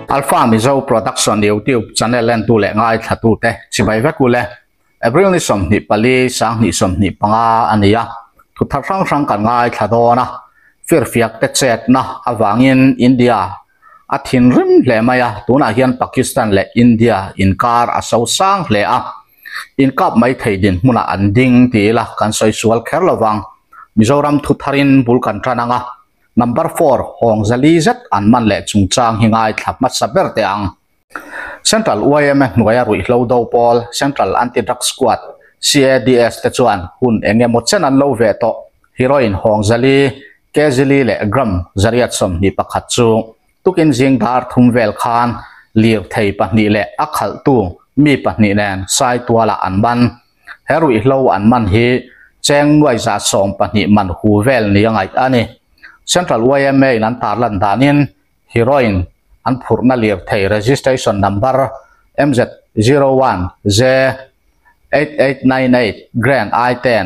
Alpha Mizo Production YouTube channel entu leh ngaithlatute chibai vek ule. April ni 24 2025 a ni a, thu thar hrang hrang kan ngaithla dawn a, firfiak te chetna avangin India a thinrim hle mai a, tunah hian Pakistan leh India inkar a so sang hle a, inkap mai thei dinhmunah an ding ti ila kan sawi sual kher lovang. Mizoram thu tharin bul kan tan ang a, number four hawng zali zet an man leh chungchang hi ngaithla hmasa ber teh ang. Central yma hnuaia ruihhlo do pawl Central Anti-Drug Squad, CADS, te chuan hun eng emaw chen an lo veh tawh. Heroin hawng zali, Kezili leh gram zariat 21 chu tukin zing dar thum vel khan lirthei pahnih leh a khalhtu mi pahnih nen Saitualah an man. He ruihhlo an man hi cheng nuai 12 man hu vel ni a ngaih a ni. Central yma in an tarlan danin Heroin an phurhna lirthei registration number MZ zero one J 8898 Grand I ten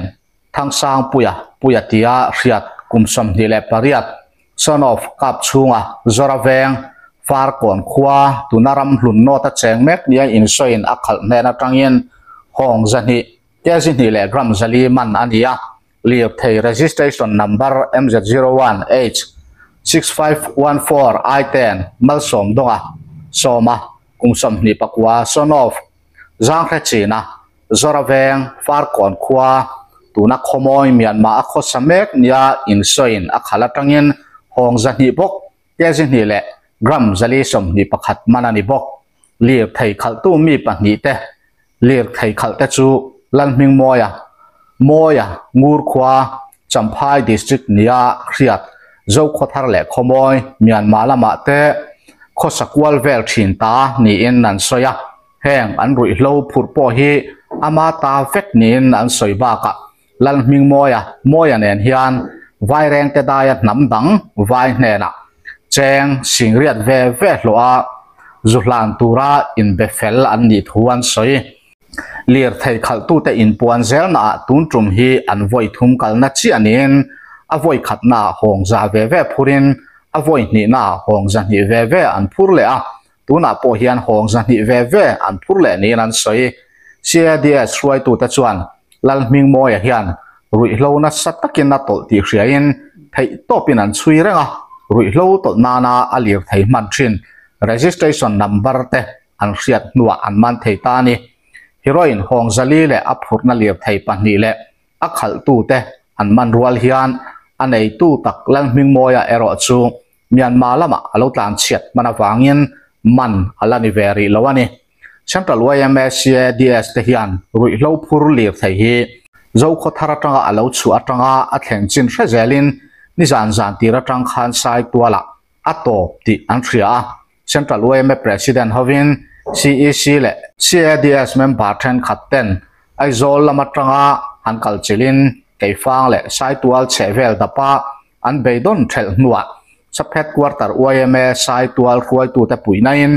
Thangsangpuia Puia tia hriat kum 28 son of Kap chhunga Zora veng Farkawn khua tuna ram hlun nawt a cheng mek nia insawiin a khalh hnen atangin hawng 200 kg hnih leh gram 4 man a ni a. Lirthei registration number MZ zero one H 6514 I ten Malsawm Dawnga Sawma kum 29 son of Zanghre China Zora veng Farkawn khua tuna khawmawi Myanmar a khawsa mek nia insawiin a khalh atangin hawng 200 bawk kg hnih leh gram 421 man a ni bawk. Lirthei khalhtu mi pahnih te Lirthei khalh te chu Lalhmingmawia, Mawia, Ngur khua, Champhai District nia hriat Zokhawthar leh Khawmawi, Myanmar lamah te khawsa kual vel thin ta niin an sawi a. Heng an ruihhlo phurh pawh hi ama ta vek niin an sawi bakah Lalhmingmawia, Mawia nen hian Vairengte daia hnam dang vai hnenah cheng singriat ve ve hlawh a, zu hlan tura inbe fel an nih thu an sawi. Lirthei khalhtute inpuan zelnaah tun tum hi an vawi thum kalna chiah niin a vawi khatnaah hawng za ve ve phurin a vawi hnihnaah hawng 200 ve ve an phur leh a, tunah pawh hian hawng 200 ve ve an phur leh niin an sawi. CADS hruaitute chuan Lalhmingmawia hian ruihhlo nasa takin a tawlh tih hriain theih tawpin an chhui reng a, ruihhlo tawlh nana a lirthei hman thin registration number te an hriat hnuah an man thei ta a ni. Heroin hawng 400 leh a phurhna lirthei pahnih leh a khalhtute an man rual hian a neitu tak Lalhmingmawia erawh chu Myanmar lamah a lo tlan chhiat hman avangin man a la ni ve rih lo a ni. Central yma CADS te hian ruihhlo phur lirthei hi Zokhawthar atanga a lo chhuah atanga a thleng chin hre zelin nizan zan tir atang khan Saitualah a tawp tih an hria a. Central yma President hovin CEC leh CADS member thenkhat ten Aizawl lam atanga han kal chilhin Keifang leh Saitual chhehvel dapa an beidawn thelh hnuah Sub Headquarter yma Saitual hruaitute puihnain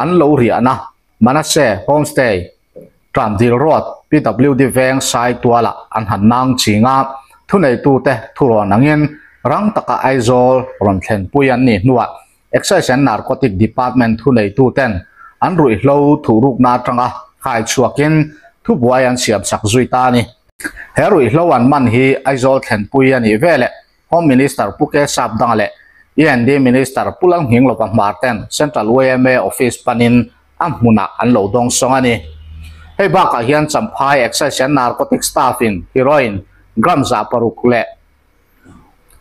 an lo riahna Manase Homestay, Tramdil Road, PWD Veng Saitualah an han nang ching a, thuneitute thurawn angin rang taka Aizawl rawn thlenpui an nih hnuah Excise and Narcotic Department thuneituten an ruihhlo thuhrukna atanga khai chhuakin thubuai an siamsak zui ta a ni. He ruihhlo an man hi Aizawl thlenpui a nih veleh Home Minister Pu K Sapdanga leh END Minister Pu Lalnghinglova Hmar ten Central yma Office panin a hmunah an lo dawng sawng a ni. Hei bakah hian Champhai Excise and Narcotic Staff in heroin gram 600 leh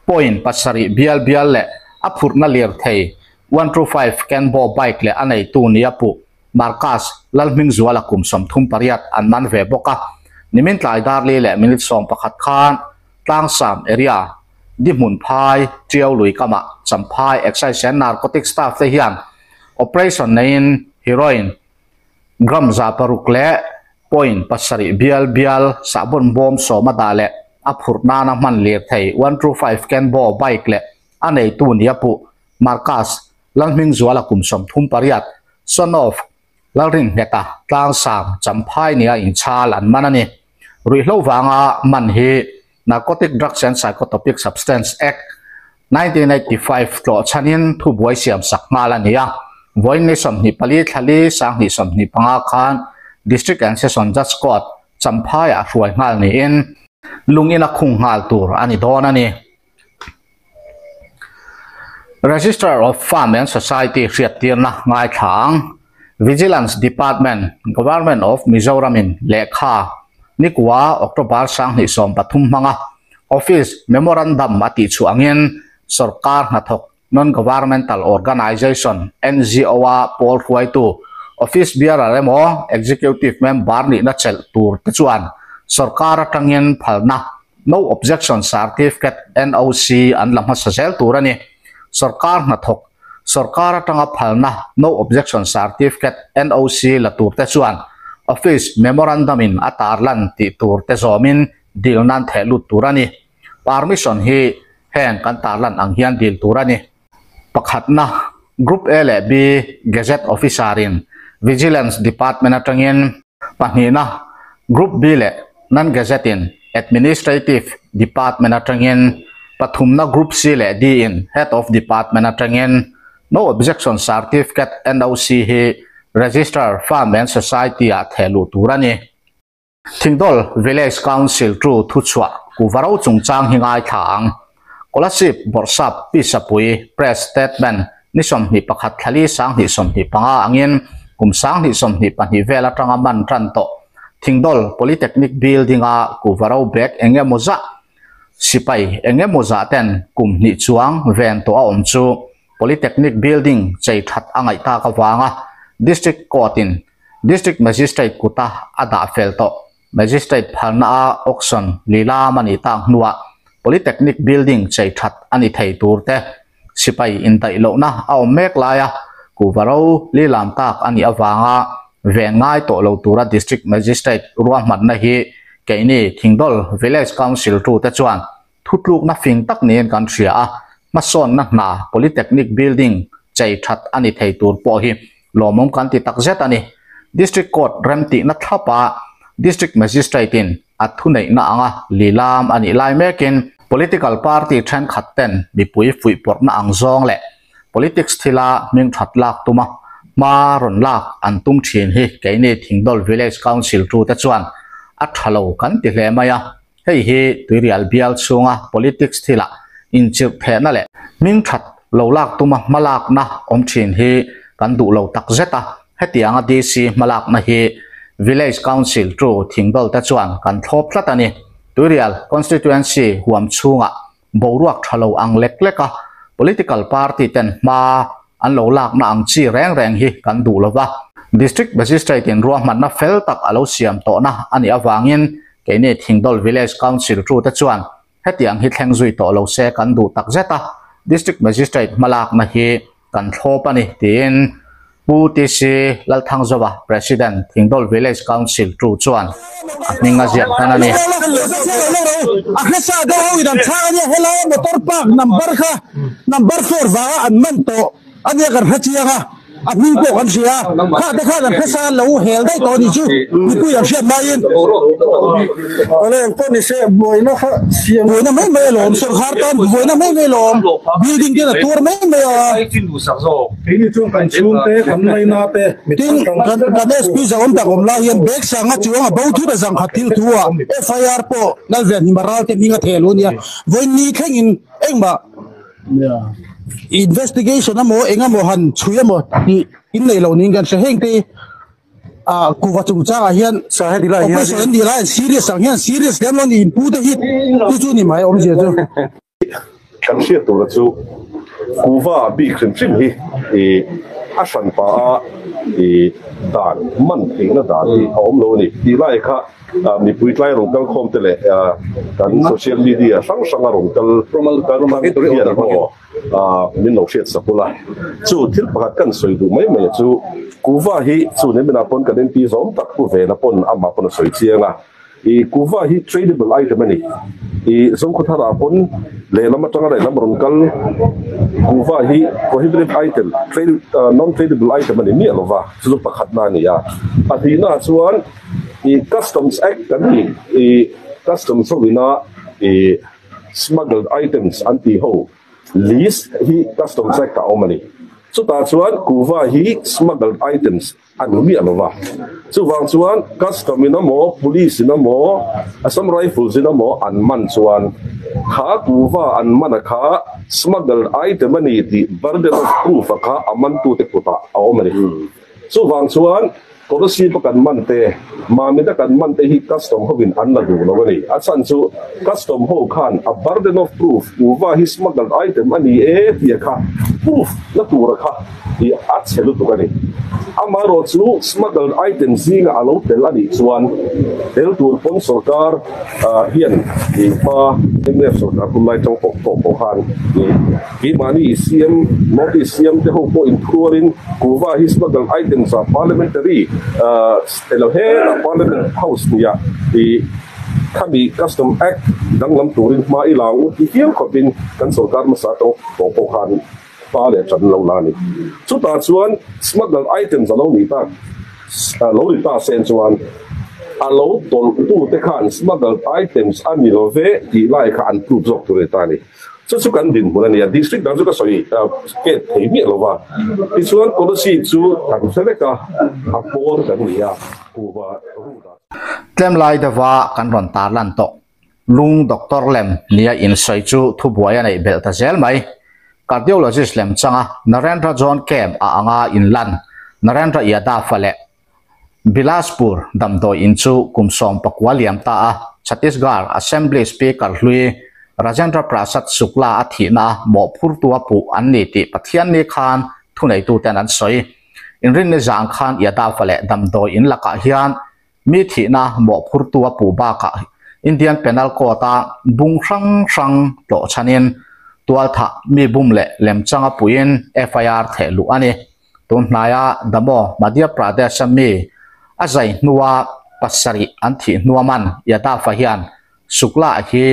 point pasarih bial bial leh a phurhna lirthei one two five Kenbo bike leh a neitu nia puh Marcus Lalhmingzuala kum 38 an man ve bawk a. Nimin tlai dar li leh minute 11 khan Tlangsam area di hmun phai Tiau lui kamah Champhai Excise and Narcotic Staff te hian operation neiin heroin gram 600 leh point pasarih bial bial sahbawn bawm sawm a dah leh a phurh nana hman lirthei one two five Kenbo bike leh a neitu nia puh Marcus Lalhmingzuala kum 38 son of Lalringheta Tlangsam Champhai nia inchhal an man a ni. Ruihhlo vanga man hi Narcotic Drugs and Psychotropic Substance Act 1985 tlawh chhanin thubuai siamsak nghal a ni a. Vawiin ni 24 thla li 2025 khan District and Session Judge Court Champhaiah hruai nghal niin lungin a khung nghal tur a ni dawn a ni. Registrar of Farm and Society hriattirna ngaithla ang. Vigilance Department, Government of Mizoram-in lehkha nikua October 2013 hmanga Office Memorandum a tihchhuah angin sorkar hnathawk Non-Governmental Organization, NGO, a pawl hruaitu, Office Bearer emaw Executive Member nihna chelh tur te chuan sorkar atangin phalna No Objection Certificate, NOC, an la hmasa zel tur a ni. Sorkar hnathawk, sorkar atanga phalna No Objection Certificate, NOC, la tur te chuan Office Memorandum in a tarlan tih tur te zawmin dil nan theh lut tur a ni. Permission hi heng kan tarlan ang hian dil tur a ni. Pakhatna, Group A leh B Gazette Officer-in Vigilance Department atangin. Pahnihna, Group B leh Non-Gazette-in Administrative Department atangin. Pathumna, Group C leh D-in Head of Department atangin. No Objection Certificate, NOC, hi Registrar Firm and Society-ah thehluh tur a ni. Thingdawl Village Council tu thuchhuah Kuvaro chungchang hi ngaithla ang. Kolasib Bawrhsap Pisapui Press Statement ni 21 thla li 2025 angin kum 2022 vel atanga man tan tawh Thingdawl Polytechnic Building-a Kuvaro bag eng emaw zah sipai eng emaw zah ten kum hnih chuang ven tawh a awm chu Polytechnic Building chei that a ngaih tak avanga District Court-in District Magistrate kuta a dah fel tawh. Magistrate phalna a auction lilam a nih tak hnuah Polytechnic building chei that a ni thei tur te, sipai indaih lohna a awm mek laia kuhva ro lilam tak a nih avanga ven ngai tawh lo tura District Magistrate ruahmanna hi keini Thingdawl Village Council tute chuan Thutlukna fing tak niin kan hria a, hmasawnna hna Polytechnic building chei that a ni thei tur pawh hi lawmawm kan ti tak zet a ni. District Court remtihna thlapa District Magistrate-in a thuneihna anga lilam a nih lai mekin political party thenkhat ten mipui fuihpawrhna ang zawng leh politics thila hming that lak tuma hma rawn lak an tum thin hi keini Thingdawl Village Council tute chuan a tha lo kan ti hle mai a. Hei hi Tuirial bial chhunga politics thilah inchirh thehna leh hming that lo lak tuma hmalakna awm thin hi kan duh lo tak zet a. Hetianga DC hmalakna hi Village Council tu Thingdawl te chuan kan thlawp tlat a ni. Tuirial Constituency huam chhungah boruak tha lo ang lek lek a, political party ten hma an lo lakna ang chi reng reng hi kan duh lo va. District Magistrate in ruahmanna fel tak a lo siam tawhna a nih avangin keini Thingdawl Village Council tu te chuan hetiang hi thleng zui tawh lo se kan duh tak zet a, District Magistrate hmalakna hi kan thlawp a ni tiin Pu TC Lalthangzova, President, Thingdawl Village Council tu chuan a hming a ziak hman a ni. A hmasa deuh ho in an chhang a nia, helai motor park number kha number four vanga an man tawh a nia kan hre chiang a, a hming pawh kan hria a, kha te khan an hmasa an lo hel daih tawh a nih chu mipui an hriat laiin. Awle engpawh ni se buaina kha siam buaina mai mai alawm sawrkhar tan buaina mai mai alawm building te an tuar mai mai a. Keini chuan kan chhungte, kan laina te, Tin, kan kan SP zahawm tak awm lai hian bag sanga chuang a bo thut a zangkhat thil thu a, FIR pawh Lalven hima ralte hming a theh lo nia, vawiin thlengin engmah investigation emaw eng emaw han chhui emaw tih in nei lo niin kan hria, heng te ah kuhva chungchangah hian operation an nih lai an serious ang hian serious lem lo a ni inpu te hi chu chu ni mai awmzia chu. Kan hriat tura chu kuhva bik hrim hrim hi ih a hran pa a ih dan man theihna dan hi a awm lo a ni tih lai kha mipui tlai rawn kal khawm te leh kan social media hrang hrang a rawn kal kal hian maw min lo hriat sak ula chu thil pakhat kan sawi duh mai mai chu kuhva hi chu nimin ah pawn kan MP zawm tak pu Vena pawn amah pawn a sawi chiang a. I kuhva hi tradable item a ni. I Zokhawthar ah pawn lehlam atanga lehlam rawn kal kuhva hi prohibited item, trade non tradable item a ni miah lova, chu chu pakhatna a ni a. Pahnihna ah chuan i Customs Act kan tih i Customs ho ina i smuggled items an tih ho list hi Customs Act ah a awm a ni. Chutah chuan kuhva hi smuggled items a ni miah lo va. Chuvang chuan custom in emaw, police in emaw, Assam Rifles in emaw an man chuan kha kuhva an man a kha smuggled item a ni tih burden of proof a kha a mantute kutah a awm a ni. Chuvang chuan Kolasib a kan man te, Mamit a kan man te hi custom hovin an la duh lo a ni. A chhan chu custom ho khan a burden of proof, kuhva hi smuggled item a ni e tih a kha proof la tur a kha tih a chhe lutuk a ni. Amaherawh chu smuggled item zinga a lo tel a nih chuan tel tur pawn sorkar hian hma mnf sorkar hun lai tang tawh tawh pawh khan Keimahni CM, North East CM te ho pawh inthualin kuhva hi smuggle items ah parliamentary elo hetah parliament house nia i khami custom act danglam turin hma i lang u ti hial khawpin kan sorkar hmasa tawng tawh pawh khan hma leh tan lo la a ni. Chutah chuan smuggle items a lo nih tak lo ni ta sen chuan a lo tawlhtu te khan smuggle items a ni lo ve tih lai kha an prove zawk tur a ni ta a ni. Chu chu kan dinhmun a ni a, district dang chu ka sawi ket thei miah lo va. Tichuan Kolasib chu kan hre vek a, a pawn kan ni a, kuhva route ah. Tlem lai deuha kan rawn tarlan tawh lung doctor lem nia insawi chu thubuai a neih belh ta zel mai. Cardiologist lem changa Narendra John Camp a anga inlan Narendra Yadav-a leh Bilaspur damdawi in chu kum 19 liam ta a, Chhattisgarh Assembly Speaker hlui Rajendra Prasad Shukla a thihna a mawhphurtu a puh an ni tih Pathianni khan thuneituten an sawi. Inrinni zan khan Yadav-a leh damdawi in lakah hian mi thihna mawhphurtu a puh bakah Indian Penal Code-a bung hrang hrang tlawh chhanin tualthah mi bum leh lemchang a puhin FIR theh luh a ni. Tun hnaia Damoh, Madhya Pradesh-a mi a zai hnua pasarih an thih hnua man Yadav-a hian Shukla hi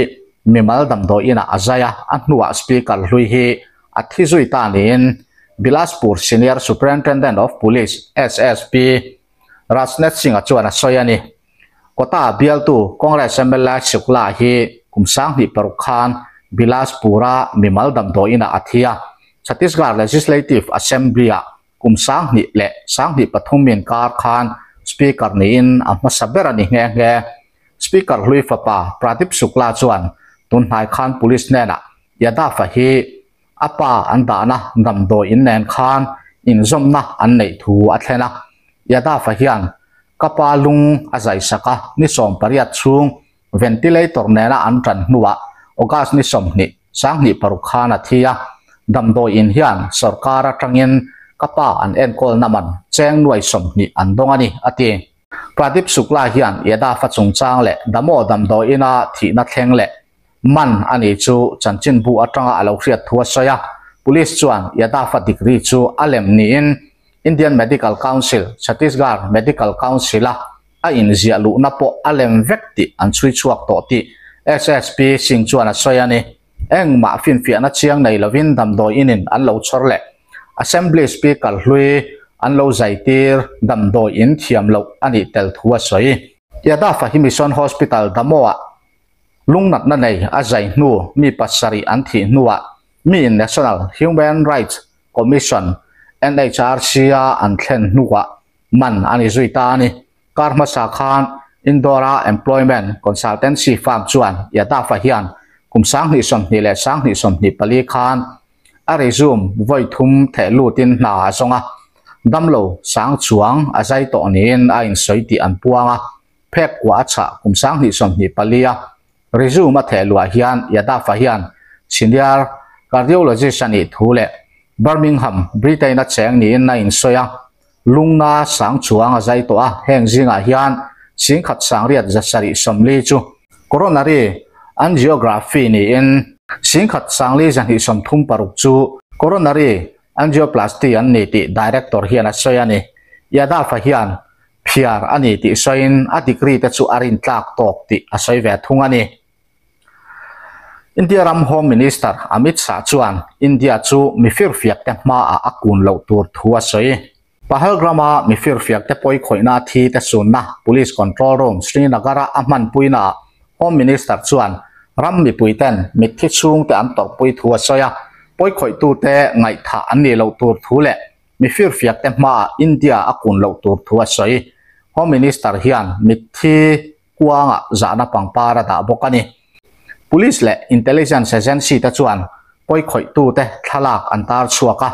mimal damdawi inah a zai a, a hnuah Speaker hlui hi a thi zui ta niin Bilaspur Senior Superintendent of Police, SSP, Rajnath Singh-a chuan a sawi a ni. Kota bialtu Congress mla Shukla hi kum 2006 khan Bilaspur-a mimal damdawi inah a thi a, Chhattisgarh Legislative Assembly-ah kum 2023 inkar khan Speaker niin a hmasa ber a ni nghe nghe. Speaker hlui fapa Pradeep Shukla chuan tunhnai khan Police hnenah Yadav-a hi a pa an dahna damdawi in nen khan inzawmna an neih thu a thlen a. Yadav-a hian ka pa lung a zai sak a, ni 18 chhung ventilator nena an tan hnuah August ni 20, 2006 khan a thi a. Damdawi in hian sorkar atangin ka pa an enkawlna man cheng nuai 20 an dawng a ni, a ti. Pradeep Shukla hian Yadav-a chungchang leh Damoh damdawi ina thihna thleng leh Man a nih chu chanchinbu atanga a lo hriat thu a sawi a, Police chuan Yadav-a degree chu a lem niin Indian Medical Council, Chhattisgarh Medical Council-a a inziah luhna pawh a lem vek tih an chhui chhuak tawh tih SSP Singh chuan a sawi a ni. Engmah finfiahna chiang nei lovin damdawi inin an lo chhawr leh Assembly Speaker hlui an lo zaitir damdawi in thiam loh a nih tel thu a sawi. Yadav-a hi Mission Hospital Damoh-ah Lungnatna nei a zai hnu mi pasarih an thih hnuah miin National Human Rights Commission, NHRC, a an thlen hnuah man a ni zui ta a ni. Kar hmasa khan Indore-a employment consultancy firm chuan Yadav-a hian kum 2020 leh 2024 khan a resume vawi thum theh lutin hna a zawng a, damlo sang chuang a zai tawh niin a insawi tih an puang a. Phek kua a chhah kum 2024 a resume a theh luah hian Yadav-a hian senior cardiologist a nih thu leh Birmingham, Britain a cheng niin a insawi a, lungna sang chuang a zai tawh a, heng zingah hian 1840 chu coronary angiography niin 1436 chu coronary angioplasty an ni tih director hian a sawi a ni. Yadav-a hian Phiar a ni tih sawiin a degree te chu a rintlak tawk tih a sawi ve thung a ni. India ram Home Minister Amit Shah chuan India chu mi firfiak te hmaah a kun loh tur thu a sawi. Pahalgram-a mi firfiak te pawi khawihna thi te sunna Police Control Room Srinagar-a a hmanpuinaah Home Minister chuan ram mipui ten mitthi chhungte an tawrhpui thu a sawi a. Pawikhawih tute ngaihthah an nih loh tur thu leh mi firfiak te hmaah India a kun loh tur thu a sawi. Home Minister hian mitthi kuangah zahna pangpar a dah bawk a ni. Police leh Intelligence Agency te chuan pawikhawih tute thlalak an tar chhuak a,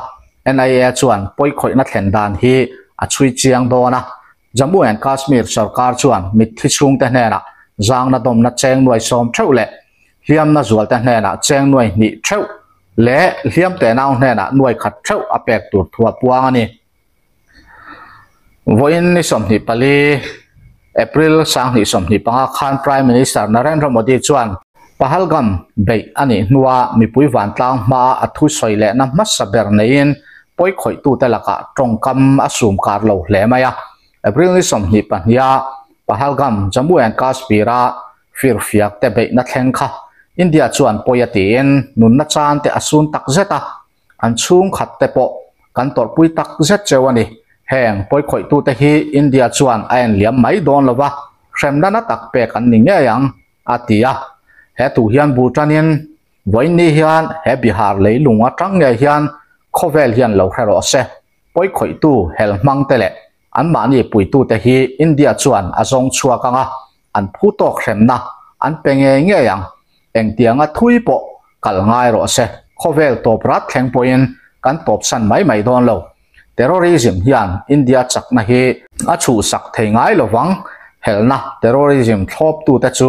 NIA chuan pawikhawihna thlen dan hi a chhui chiang dawn a. Jammu and Kashmir sorkar chuan mitthi chhungte hnenah zangna dawmna cheng nuai sawm theuh leh hliamna zualte hnenah cheng nuai hnih theuh leh hliam tenau hnenah nuai khat theuh a pek tur thu a puang a ni. Vawiin ni 24, April 2025 khan Prime Minister Narendra Modi chuan Pahalgam beih a nih hnua mipui vantlang hmaa a thusawi lehna hmasa ber neiin pawikhawih-tute lakah tawngkam a sum kar lo hle mai a. April ni 22 a Pahalgam, Jammu and Kashmir-a firfiak te beihna thleng kha India chuan pawi a tiin nunna chan te a sun tak zet a, an chhungkhat te pawh kan tawrhpui tak zet cheu a ni. Heng pawikhawih-tute hi India chuan a enliam mai dawn lova, hremna na tak pek an ni ngei ang. a ti a. He thu hian bul tanin vawiin hian he Bihar leilung atang ngei hian khawvel hian lo hre rawh se. Pawikhawihtu hel hmang te leh anmahni puitute hi India chuan a zawng chhuak ang a, an phu tawk hremna an pe ngei ngei ang. Engtianga thui pawh kal ngai rawh se, khawvel tawp rat thleng pawhin kan tawpsan mai mai dawn lo. Terrorism hian India chakna hi a chhuhsak thei ngai lovang, helna terrorism thlawptute chu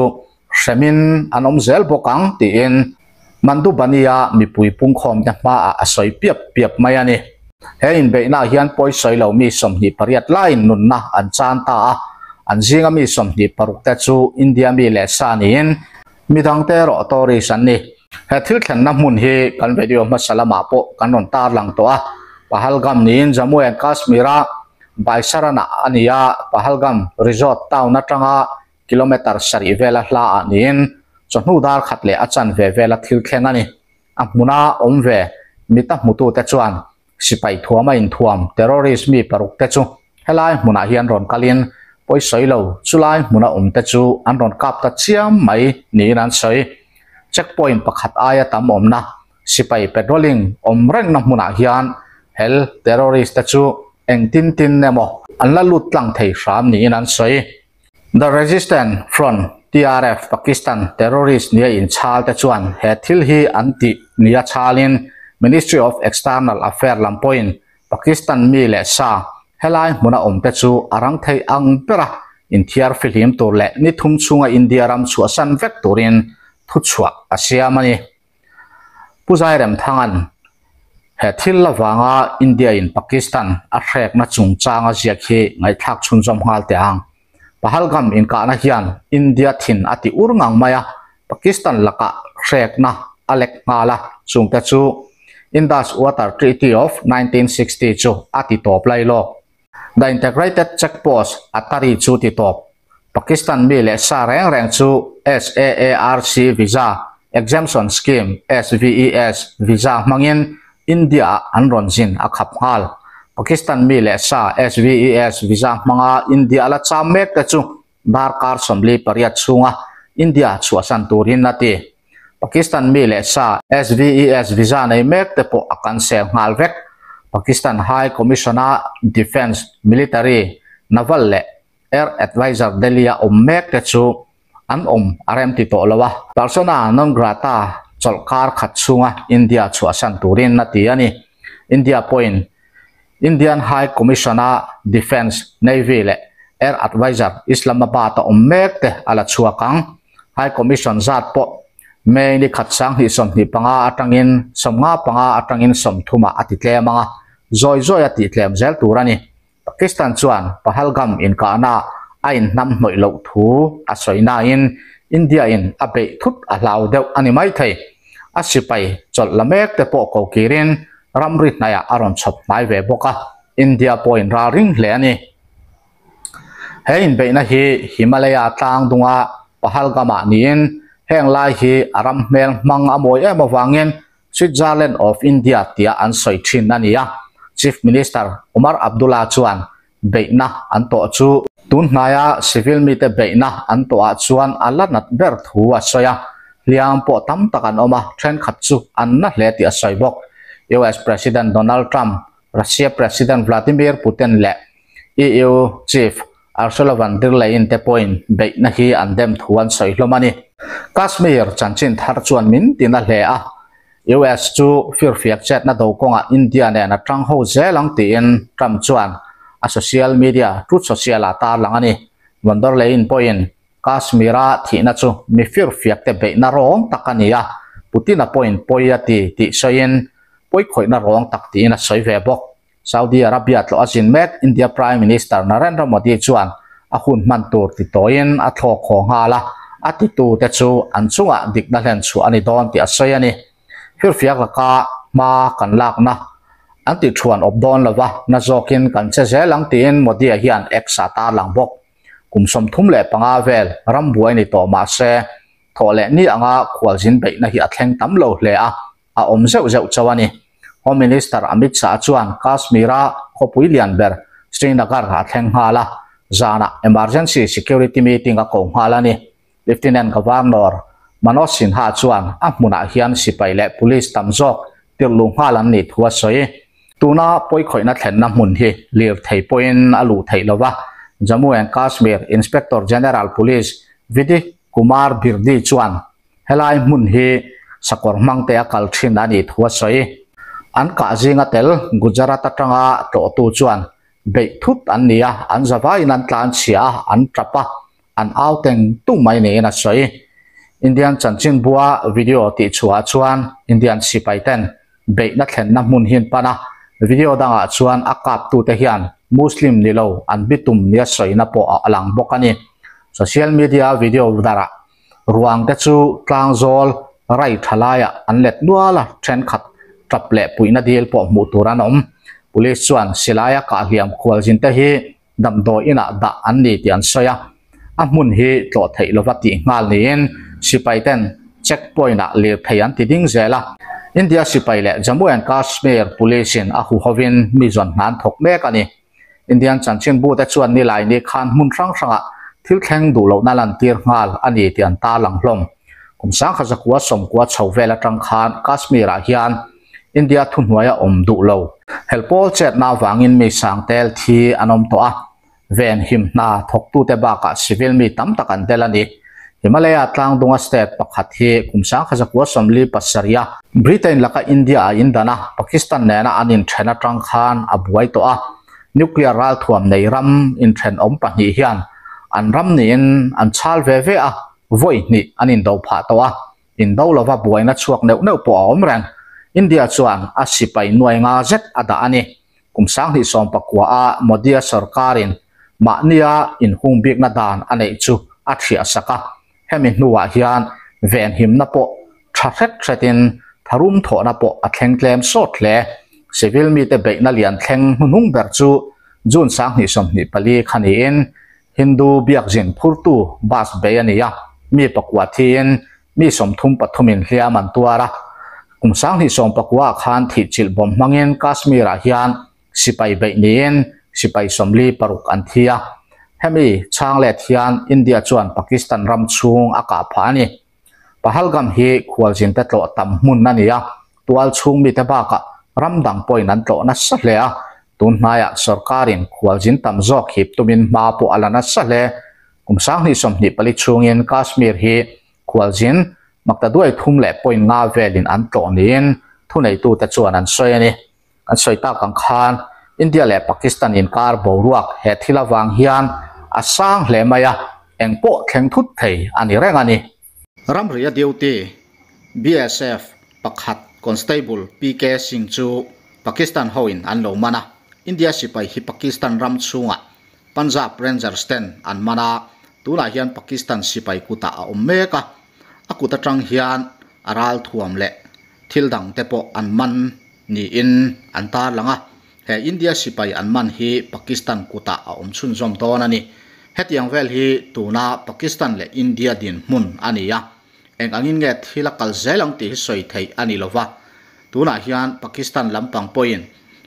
hremin an awm zel bawk ang tiin Mandubani-a mipui pungkhawmte hmaah a sawi piap piap mai a ni. He inbeihnaah hian pawisawi lo mi 28 laiin nunna an chan ta a, an zinga mi 26 te chu India mi leh sa niin midangte erawh tourist an ni. He thil thlenna hmun hi kan video hmasa lamah pawh kan rawn tarlang tawh a, Pahalgam niin Jammu and Kashmir-a Baisaran-ah a ni a, Pahalgam resort town atanga kilometre sarih vela hla ah niin chawhnu dar khat leh a chanve vela thil thleng a ni. A hmuna awm ve mita hmutute chuan sipai thuam a inthuam terrorist mi paruk te chu helai hmunah hian rawn kalin pawisawi lo chulai hmuna awm te chu an rawn kap ta chiam mai niin an sawi. Checkpoint pakhat aia tam awmna sipai patrolling awm rengna hmunah hian hel terrorist te chu engtin tin emaw an la lut tlang thei hram niin an sawi. The Resistance Front, TRF, Pakistan terrorist nia inchhal te chuan he thil hi an tih nia chhalin Ministry of External Affair lam pawhin Pakistan mi leh sa helai hmuna awm te chu a rang thei ang bera inthiar fihlim tur leh ni thum chhunga India ram chhuahsan vek turin thuchhuah a siam a ni. Pu Zairemthanga'n he thil avanga India in Pakistan a hrekna chungchanga ziak hi ngaihthlak chhunzawm nghal teh ang. Pahalgam inkahna hian India thin a ti ur ngang mai a, Pakistan lakah hrekna a lek nghal a, chungte chu Indus Water Treaty of 1960 chu a ti tawp lai lawk. The Integrated Check Post, Attari chu ti tawp. Pakistan mi leh sa reng reng chu SAARC Visa Exemption Scheme, SVES, visa hmangin India-ah an rawn zin a khap nghal. Pakistan mi leh sa SVES visa hmanga India la cham mek te chu darkar 48 chhunga India chhuahsan turin a ti. Pakistan mi leh sa SVES visa nei mek te pawh a cancel nghal vek. Pakistan High Commission-a Defence, Military, Naval leh Air Adviser Delhi-a awm mek te chu an awm a rem ti tawh lo a. Persona non grata chawlhkar khat chhunga India chhuahsan turin a ti a ni. India pawhin Indian High Commission-a Defence, Navy leh Air Adviser Islamabad-a awm mek te a la chhuak ang. High Commission zat pawh May ni khat 2025 atangin 55 atangin 30 ah a ti tlem ang a, zawi zawi a tih tlem zel tur a ni. Pakistan chuan Pahalgam inkahna a inhnam hnawih loh thu a sawi nain India-in a beih thut a hlau deuh a ni maithei. A sipai chawlh la mek te pawh ko kirin ramri hnaiah a rawn chhawp hnai ve bawk a, India pawhin ral ring hle a ni. He inbeihna hi Himalaya tlang dunga Pahalgam-ah niin heng lai hi a ram hmel hmang a mawi em avangin Switzerland of India tia an sawi thin a ni a. Chief Minister Omar Abdullah chuan beihna an tawh chu tun hnaia civil mite beihna an tawhah chuan a la nat ber thu a sawi a. Hliam pawh tam tak an awm a, thenkhat chu an na hle tih a sawi bawk. US President Donald Trump, Russia President Vladimir Putin leh EU Chief Ursula von der Leyen te pawhin beihna hi an dem thu an sawi hlawm a ni. Kashmir chanchin thar chuan min tina hle a, US chu firfiak chetna do kawngah India nen a tang ho zel ang tiin Trump chuan a social media Truth Social ah tarlang a ni. Von der Leyen pawhin Kashmir-a thihna chu mi firfiakte beihna rawng tak a ni a, Putin-a pawhin pawi a ti tih sawiin pawikhawihna rawng tak tiin a sawi ve bawk. Saudi Arabia tlawh a zin mek India Prime Minister Narendra Modi chuan a hun hman tur ti tawiin a thlawk haw nghal a, a titute chu an chungah dikna hlen chhuah a ni dawn tih a sawi a ni. Firfiak laka hma kan lakna an ti thuan awp dawn lova, na zawkin kan che zel ang tiin Modi-a hian X-ah tarlang bawk. Kum 35 vel rambuai ni tawh mah se, thawh leh ni anga khualzin beihna hi a thleng tam lo hle a, a awm zeuh zeuh chauh a ni. Home Minister Amit Shah chuan Kashmir-a khawpui lian ber Srinagar a thleng nghal a, zanah emergency security meeting a ko nghal a ni. Lieutenant Governor Manoj Sinha chuan a hmunah hian sipai leh police tam zawk tirhluh nghal an nih thu a sawi. Tuna pawikhawihna thlenna hmun hi lirthei pawhin a luh theih lova, Jammu and Kashmir Inspector General Police Vidik Kumar Birdi chuan Helai hmun hi sakawr hmangte a kal thin a nih thu a sawi. An kah zinga tel Gujarat atanga tlawhtu chuan beih thut an ni a, an zavaiin an tlan chhia a, an tap a, an au teng tung mai niin a sawi. Indian chanchinbua video tih chhuahah chuan Indian sipai ten beihna thlenna hmun hi an pan a, video dangah chuan a kaptute hian Muslim ni lo an bitum nia sawina pawh a lang bawk a ni. Social media video darah Ruang te chu tlangzawl rai tha laiah an let nual a, thenkhat tap leh puihna dil pawh hmuh tur an awm. Police chuan silaia kahhliam khualzin te hi damdawi inah dah an ni tih an sawi a, a hmun hi tlawh theih lova tih nghal niin sipai ten check point ah lirthei an ti ding zel a. India sipai leh Jammu and Kashmir Police in a huhovin mi zawn hna an thawk mek a ni. Indian chanchinbu te chuan nilai ni khan hmun hrang hrangah thil thleng duh lohna lantir nghal a ni tih an tarlang hlawm. Kum sangkha zakua sawmkua chho vel atang khan Kashmir-ah hian India thuhnuaia awm duh lo. Helpawl chetna avangin mi sangtel thi an awm tawh a, ven him hna thawktute bakah civil mi tam tak an tel a ni. Himalaya tlangdunga state pakhat hi kum 1947 a Britain laka India a indan a, Pakistan nena an inthen atang khan a buai tawh a. Nuclear ralthuam nei ram inthenawm pahnih hian an ram niin an chhal ve ve a, vawi hnih an indo phah tawh a. Indo lova buaina chhuak neuh neuh pawh a awm reng. India chuan a sipai nuai nga zet a dah a ni. Kum 2019 a Modi-a sorkarin mahnia inhung bikna dan a neih chu a thiah sak a, hemi hnuah hian venhimna pawh tha hret hretin tharum thawhna pawh a thleng tlem sawt hle. Civil mite beihna lian thleng hnuhnung ber chu June 2024 kha niin Hindu biakzin phurtu bus bei a ni a, mi pakua thiin mi 33 in hliam an tuar a. Kum 2019 ah khan thihchilh bawm hmangin Kashmir-ah hian sipai beih niin sipai 46 an thi a. Hemi chhang let hian India chuan Pakistan ram chhung a kah phah a ni. Pahalgam hi khualzinte tlawh tam hmun a ni a, tual chhung mite bakah ram dang pawhin an tlawh nasa hle a. Tun hnaiah sorkarin khualzin tam zawk hip tumin hma pawh a la nasa hle. Kum 2024 chhungin Kashmir hi khualzin makta duai thum leh point nga velin an tlawh niin thuneitute chuan an sawi a ni. Kan sawi tak ang khan India leh Pakistan inkar boruak he thil avang hian a sang hle mai a, eng pawh thleng thut thei a ni reng a ni. Ramria duty BSF pakhat Constable PK Singh chu Pakistan hoin an lo man a, India sipai hi Pakistan ram chhungah Punjab Rangers ten an man a, tunah hian Pakistan sipai kutah a awm mek a, a kut atang hian a ral thuam leh thil dang te pawh an man niin an tarlang a, he India sipai an man hi Pakistan kutah a awm chhunzawm dawn a ni. Hetiang vel hi tuna Pakistan leh India dinhmun a ni a, eng angin nge thil a kal zel ang tih hi sawi theih a ni lova, tunah hian Pakistan lampang pawhin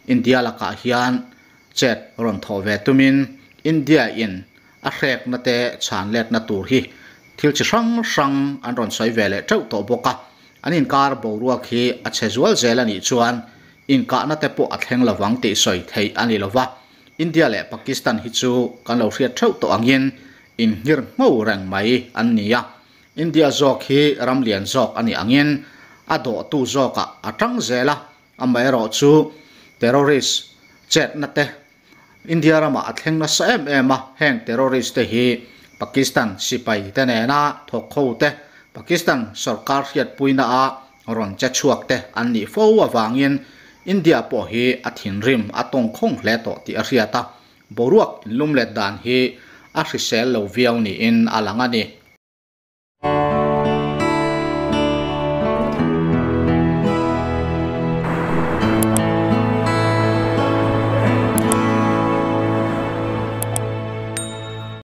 India lakah hian Chet rawn thawh ve tumin India in a hrekna te chhan letna tur hi thil chi hrang hrang an rawn sawi ve leh teuh tawh bawk a, an inkar boruak hi a chhe zual zel a nih chuan inkahna te pawh a thleng lovang tih sawi theih a ni lova. India leh Pakistan hi chu kan lo hriat theuh tawh angin inhngir ngho reng mai an ni a, India zawk hi ram lian zawk a nih angin a dawhtu zawkah a tang zel a, amaherawhchu terrorist chetna te India ramah a thleng nasa em em a, heng terrorist te hi Pakistan sipai te nena thawk ho te, Pakistan sorkar hriatpuina a rawn che chhuak te an nih fo avangin India pawh hi a thinrim a tawngkhawng hle tawh tih a hriat a, boruak inlum let dan hi a hrisel lo viau niin a lang a ni.